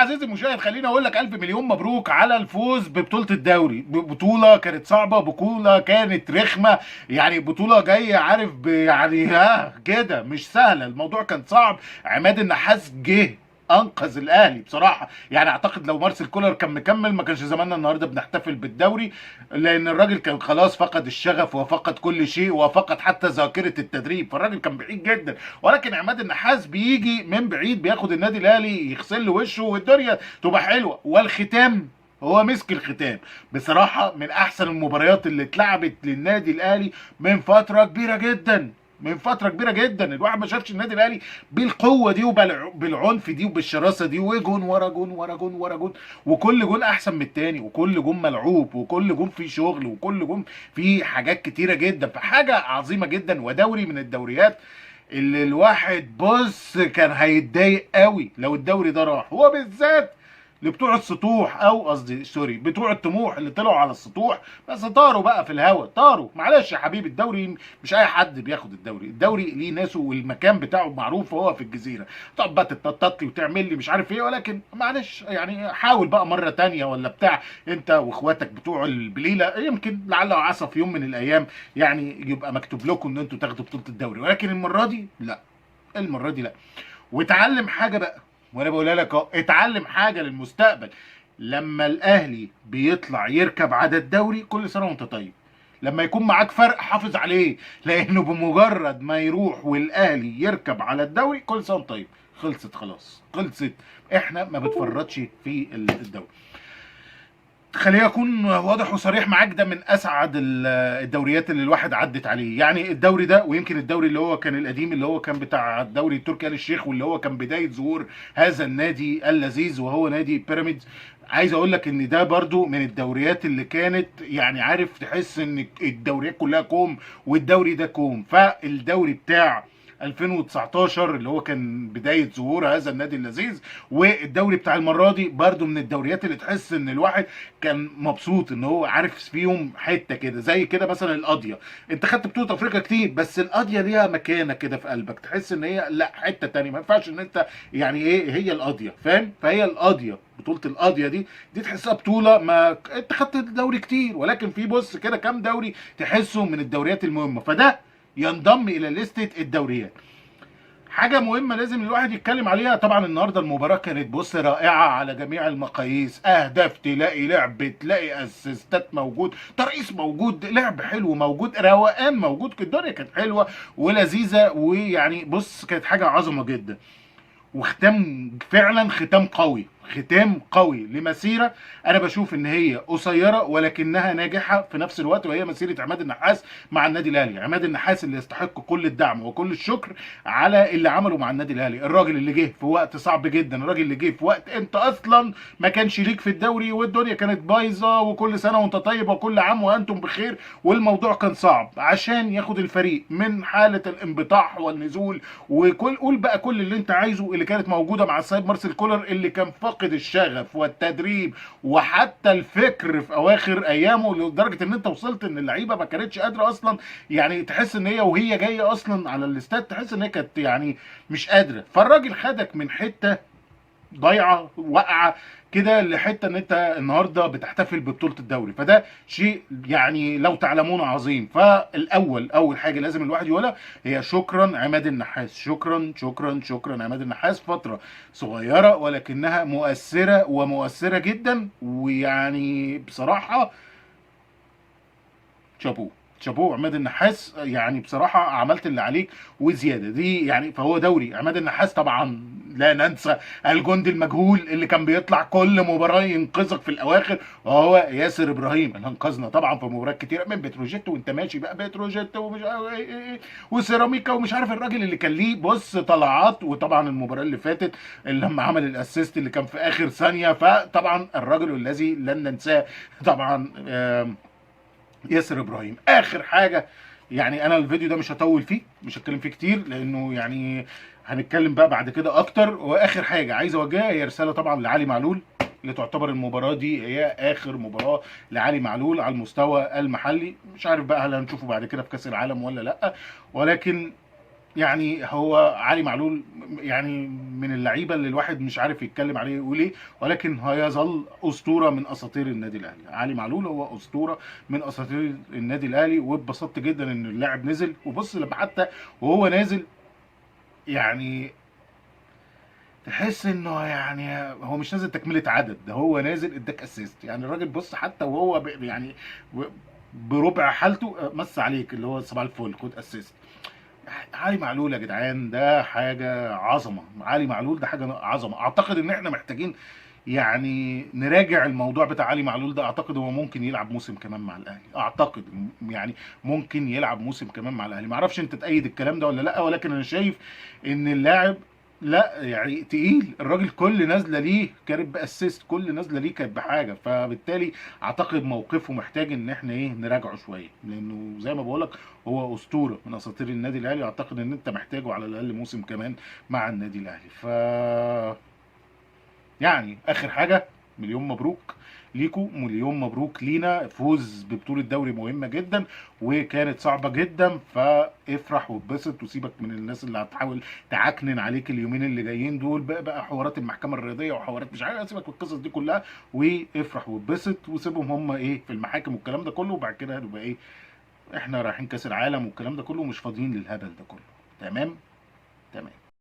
عزيزي المشاهد، خليني اقول لك الف مليون مبروك على الفوز ببطولة الدوري. بطوله كانت صعبة، بطوله كانت رخمة، يعني بطوله جاية عارف يعني ها كده مش سهلة، الموضوع كان صعب. عماد النحاس جه انقذ الاهلي بصراحة، يعني اعتقد لو مارسيل كولر كان مكمل ما كانش زماننا النهارده بنحتفل بالدوري، لان الراجل كان خلاص فقد الشغف وفقد كل شيء وفقد حتى ذاكره التدريب، فالراجل كان بعيد جدا. ولكن عماد النحاس بيجي من بعيد، بياخد النادي الاهلي يغسل له وشه والدنيا تبقى حلوة. والختام هو مسك الختام بصراحة، من احسن المباريات اللي اتلعبت للنادي الاهلي من فترة كبيرة جدا، من فترة كبيرة جدا. الواحد ما شافش النادي الاهلي بالقوة دي وبالعنف دي وبالشراسه دي، وجون ورا جون ورا جون ورا جون، وكل جون احسن من التاني، وكل جون ملعوب، وكل جون فيه شغل، وكل جون فيه حاجات كتيرة جدا. فحاجه عظيمة جدا، ودوري من الدوريات اللي الواحد بص كان هيتضايق قوي لو الدوري ده راح، وبالذات لبتوع السطوح، او قصدي sorry، بتوع الطموح اللي طلعوا على السطوح بس طاروا بقى في الهوا، طاروا. معلش يا حبيبي، الدوري مش اي حد بياخد الدوري، الدوري ليه ناسه والمكان بتاعه معروف، هو في الجزيرة. طب بقى تتنطط لي وتعمل لي مش عارف ايه، ولكن معلش يعني حاول بقى مرة تانية ولا بتاع، انت واخواتك بتوع البليله، يمكن لعل وعسى في يوم من الايام يعني يبقى مكتوب لكم ان انتوا تاخدوا بطوله الدوري، ولكن المرة دي لا، المرة دي لا. واتعلم حاجة بقى، وانا بقولها لك اهو، اتعلم حاجة للمستقبل. لما الاهلي بيطلع يركب عدد دوري كل سنة وانت طيب، لما يكون معاك فرق حافظ عليه، لانه بمجرد ما يروح والاهلي يركب على الدوري كل سنة وانت طيب، خلصت، خلاص خلصت، احنا ما بتفرطش في الدوري. خليني اكون واضح وصريح معاك، ده من اسعد الدوريات اللي الواحد عدت عليه، يعني الدوري ده، ويمكن الدوري اللي هو كان القديم اللي هو كان بتاع الدوري التركي آل الشيخ، واللي هو كان بداية ظهور هذا النادي اللذيذ وهو نادي بيراميدز. عايز اقول لك ان ده برضو من الدوريات اللي كانت يعني عارف تحس ان الدوريات كلها كوم والدوري ده كوم. فالدوري بتاع 2019 اللي هو كان بداية ظهور هذا النادي اللذيذ، والدوري بتاع المرة دي برضو من الدوريات اللي تحس ان الواحد كان مبسوط ان هو عارف فيهم حتة كده، زي كده مثلا القاضية. انت خدت بطولة افريقيا كتير، بس القاضية ليها مكانة كده في قلبك، تحس ان هي لا حتة تانية، ما ينفعش ان انت يعني ايه هي القاضية، فاهم؟ فهي القاضية، بطولة القاضية دي تحسها بطولة، ما انت خدت الدوري كتير، ولكن في بص كده كام دوري تحسه من الدوريات المهمة، فده ينضم الى لستة الدوريات. حاجة مهمة لازم الواحد يتكلم عليها، طبعا النهارده المباراة كانت بص رائعة على جميع المقاييس، اهداف تلاقي، لعب تلاقي، اسيستات موجود، ترقيص موجود، لعب حلو موجود، روقان موجود، الدنيا كانت حلوة ولذيذة، ويعني بص كانت حاجة عظمة جدا. وختام فعلا ختام قوي، ختام قوي لمسيره انا بشوف ان هي قصيرة ولكنها ناجحة في نفس الوقت، وهي مسيره عماد النحاس مع النادي الاهلي. عماد النحاس اللي يستحق كل الدعم وكل الشكر على اللي عمله مع النادي الاهلي، الراجل اللي جه في وقت صعب جدا، الراجل اللي جه في وقت انت اصلا ما كانش ليك في الدوري والدنيا كانت بايظة، وكل سنة وانت طيب وكل عام وانتم بخير، والموضوع كان صعب عشان ياخد الفريق من حاله الانبطاح والنزول وكل قول بقى كل اللي انت عايزه اللي كانت موجودة مع السيد مارسيل كولر، اللي كان فاقد الشغف والتدريب وحتى الفكر في اواخر ايامه، لدرجة ان انت وصلت ان اللعيبة ما كانتش قادرة اصلا، يعني تحس ان هي وهي جاية اصلا على الاستاد تحس ان هي كانت يعني مش قادرة. فالراجل خدك من حتة ضايعة واقعه كده لحته ان انت النهارده بتحتفل ببطولة الدوري، فده شيء يعني لو تعلمون عظيم. فالاول اول حاجة لازم الواحد يقولها هي شكرا عماد النحاس، شكرا شكرا شكرا عماد النحاس. فترة صغيرة ولكنها مؤثرة ومؤثرة جدا، ويعني بصراحة شابوه شابوه عماد النحاس، يعني بصراحة عملت اللي عليك وزيادة دي يعني. فهو دوري عماد النحاس طبعا لا ننسى الجندي المجهول اللي كان بيطلع كل مباراة ينقذك في الاواخر، وهو ياسر ابراهيم اللي انقذنا طبعا في مباريات كتيرة من بتروجيت، وانت ماشي بقى بتروجيت ومش عارف إيه إيه إيه وسيراميكا ومش عارف الراجل اللي كان ليه بص طلعات، وطبعا المباراة اللي فاتت اللي لما عمل ال assist اللي كان في اخر ثانية، فطبعا الرجل الذي لن ننساه طبعا ياسر ابراهيم. اخر حاجة يعني انا الفيديو ده مش هطول فيه، مش هتكلم فيه كتير لانه يعني هنتكلم بقى بعد كده اكتر. واخر حاجة عايز اوجهها هي رسالة طبعا لعلي معلول، اللي تعتبر المباراة دي هي اخر مباراة لعلي معلول على المستوى المحلي. مش عارف بقى هل هنشوفه بعد كده في كاس العالم ولا لا، ولكن يعني هو علي معلول يعني من اللعيبة اللي الواحد مش عارف يتكلم عليه يقول ايه، ولكن هيظل اسطورة من اساطير النادي الاهلي. علي معلول هو اسطورة من اساطير النادي الاهلي، واتبسطت جدا ان اللاعب نزل. وبص لما حتى وهو نازل يعني تحس انه يعني هو مش نازل تكمله عدد، ده هو نازل اداك assist. يعني الراجل بص حتى وهو يعني بربع حالته مس عليك اللي هو صباح الفل خد assist. علي معلول يا جدعان ده حاجة عظمه، علي معلول ده حاجة عظمه. اعتقد ان احنا محتاجين يعني نراجع الموضوع بتاع علي معلول ده. اعتقد هو ممكن يلعب موسم كمان مع الاهلي، اعتقد يعني ممكن يلعب موسم كمان مع الاهلي. معرفش انت تأيد الكلام ده ولا لا، ولكن انا شايف ان اللاعب لا يعني تقيل، الراجل كل نازله ليه كانت ب assist، كل نازله ليه كانت بحاجة، فبالتالي اعتقد موقفه محتاج ان احنا ايه نراجعه شوية، لانه زي ما بقولك هو اسطورة من اساطير النادي الاهلي. اعتقد ان انت محتاجه على الاقل موسم كمان مع النادي الاهلي. ف يعني اخر حاجة، مليون مبروك ليكو، مليون مبروك لينا، فوز ببطولة دوري مهمة جدا وكانت صعبة جدا. فافرح واتبسط وسيبك من الناس اللي هتحاول تعكنن عليك اليومين اللي جايين دول بقى حوارات المحكمة الرياضية وحوارات مش عارف، سيبك من القصص دي كلها وافرح واتبسط وسيبهم هم ايه في المحاكم والكلام ده كله. وبعد كده نبقى ايه احنا رايحين كاس العالم والكلام ده كله ومش فاضيين للهبل ده كله. تمام تمام.